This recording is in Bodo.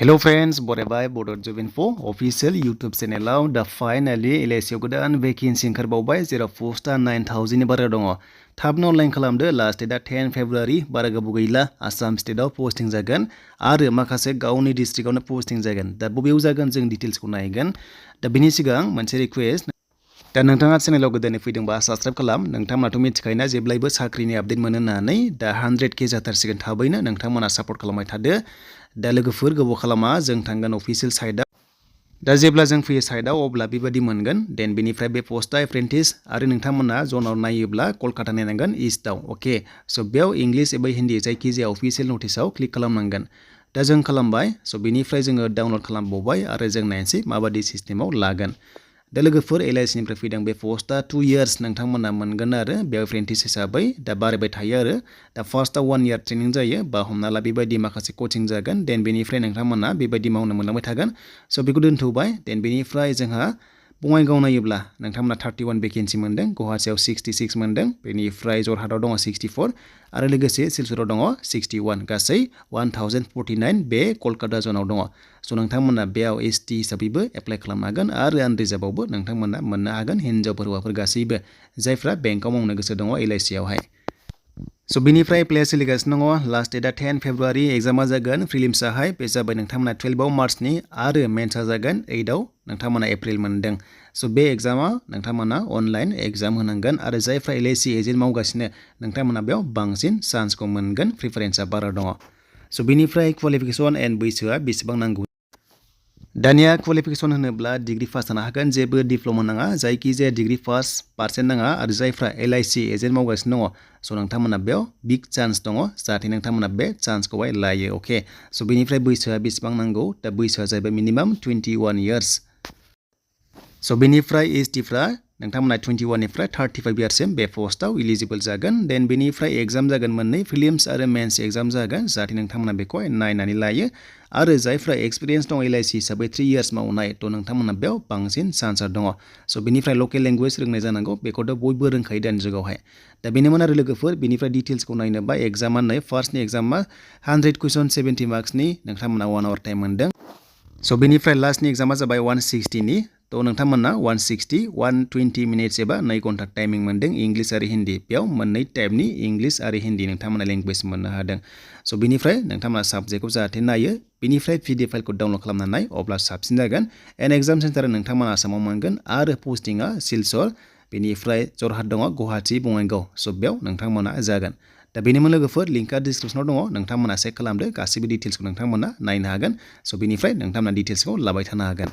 Hello friends, बरायबाय Bodo Job Info official YouTube channel दा finally LIC गोदान vacancy ओंखारबावबाय जेराव पोस्टआ 9000 नि बारा दङ। थाबनो अनलाइन खालामदो लास्ट डेटआ 10 February बारा गोबाव गैला आसाम स्टेटआव पोस्टिं जागोन आरो माखासे गावनि डिस्ट्रिक्टआवनो पोस्टिं जागोन। दा बबेयाव जागोन जों डिटेल्सखौ नायगोन। दा बिनि सिगां मोनसे रिक्वेस्ट दा नोंथाङा चेनेलाव गोदानै फैदोंबा साबस्क्राइब खालाम। नोंथांमोनाथ' मिथिखायोना जेब्लायबो साख्रिनि आपडेट मोनो होननानै दा 100K जाथारसिगोन थाबैनो नोंथांमोना सापर्ट खालामबाय थादो। दा लोगोफोर गोबाव खालामा जों थांगोन अफिसियेल साइटआव। दा जेब्ला जों फैयो साइटआव अब्ला बेबायदि मोनगोन। देन बेनिफ्राय बे पोस्टआ एप्रेन्टिस आरो नोंथांमोना जनाव नायोब्ला कलकाता नायनांगोन ईस्टआव। अके स' बेयाव इंलिश एबा हिन्दी जायखिजाया अफिसियेल नटिसआव क्लिक खालामनांगोन। दा जों खालामबाय स' बेनिफ्राय जोङो डाउनलड खालामबावबाय आरो जों नायनोसै माबायदि सिस्टेमाव लागोन। दा लोगोफोर LIC निफ्राय फैदों बे पोस्टआ 2 years नोंथांमोना मोनगोन आरो बेयाव एप्रेन्टिस हिसाबै दा बारायबाय थायो आरो दा फार्स्टआव 1 year ट्रेनिं जायो बा हमना ला बेबायदि माखासे कोचिं जागोन देन बेनिफ्राय नोंथांमोना बेबायदि मावनो मोनलांबाय थागोन। स' बेखौ दोनथ'बाय देन बेनिफ्राय जोंहा बङाइगाव नायोब्ला नोंथांमोना 31 भेकेन्सि मोनदों, गुवाहाटीआव 66 मोनदों, बेनिफ्राय जरहाटआव दङ 64 आरो लोगोसे सिलचराव दङ 61 गासै 1049 बे कलकाता जनाव दङ। स' नोंथांमोना बेयाव ST हिसाबैबो एप्लाइ खालामनो हागोन आरो आनरिजार्भआवबो नोंथांमोना मोननो हागोन हिन्जावफोर हौवाफोर गासैबो जायफ्रा बेंकआव मावनो गोसो दङ LIC आवहाय। स' बेनिफ्राय एप्लाइआ सोलिगासिनो दङ लास्ट डेटआ 10 February एग्जामा जागोन प्रिलिम्सआहाय बे जाबाय नोंथांमोना 12 मार्चनि आरो मेन्सआ जागोन 8 नोंथांमोना एप्रिल मोनदों। स' बे एग्जामा नोंथांमोना अनलाइन एग्जाम होनांगोन आरो जायफ्रा LIC एजेन्ट मावगासिनो नोंथांमोना बेयाव बांसिन चान्सखौ मोनगोन प्रिफारेन्सआ बारा दङ। स' बेनिफ्राय क्वालिफिकेसन एन्ड बैसोआ बेसेबां नांगौ। दानिया क्वालिफिकेसन होनोब्ला डिग्री पास जानो हागोन जेबो डिप्ल'मा नाङा जायखिजाया डिग्री पास पार्सेन्ट नाङा आरो जायफ्रा LIC एजेन्ट मावगासिनो दङ स' नोंथांमोना बेयाव बिग चान्स दङ जाहाथे नोंथांमोना बे चान्सखौहाय लायो। अके स' बेनिफ्राय बैसोआ बेसेबां नांगौ दा बैसोआ जाहैबाय मिनिमाम 21 years। स' बेनिफ्राय STफ्रा नोंथांमोना 21 निफ्राय 35 yearsसिम बे पोस्टआव इलिजिबल जागोन। देन बेनिफ्राय एग्जाम जागोन मोननै प्रिलिम्स आरो मेन्स एग्जाम जागोन जाहाथे नोंथांमोना बेखौहाय नायनानै लायो आरो जायफ्रा एक्सपिरियेन्स दं LIC हिसाबै 3 years मावनाय थ' नोंथांमोना बेयाव बांसिन चान्सआ दङ। स' बेनिफ्राय लकेल लेंगुवेज रोंनाय जानांगौ बेखौथ' बयबो रोंखायो दानि जुगावहाय। दा बेनोमोन आरो लोगोफोर बेनिफ्राय डिटेल्सखौ नायनोबा एग्जामा नै फार्स्टनि एग्जामा 100 कुइसन 70 मार्क्सनि नोंथांमोना 1 hour टाइम मोनदों। स' बेनिफ्राय लास्टनि एग्जामा जाबाय 160नि थ' नोंथांमोना 160 120 मिनिट्स एबा 2 घन्टा टाइमिं मोनदों इंलिश आरो हिन्दी बेयाव मोननै टाइपनि इंलिश आरो हिन्दी नोंथांमोना लेंगुवेज मोननो हादों। स' बेनिफ्राय नोंथांमोना साबजेक्टखौ जाहाथे नायो बेनिफ्राय PDF फाइलखौ डाउनलड खालामनानै नाय अब्ला साबसिन जागोन। एन्ड एग्जाम सेन्टार नोंथांमोना आसामाव मोनगोन आरो पस्टिंआ सिलचर बेनिफ्राय जरहाट दङ गुवाहाटी बङाइगाव स' बेयाव नोंथांमोना जागोन। दा बेनोमोन लोगोफोर लिंकआ डिसक्रिप्सनाव दङ नोंथांमोना चेक खालामदो गासैबो डिटेल्सखौ नोंथांमोना नायनो हागोन। स' बेनिफ्राय नोंथांमोना डिटेल्सखौ लाबाय थानो हागोन।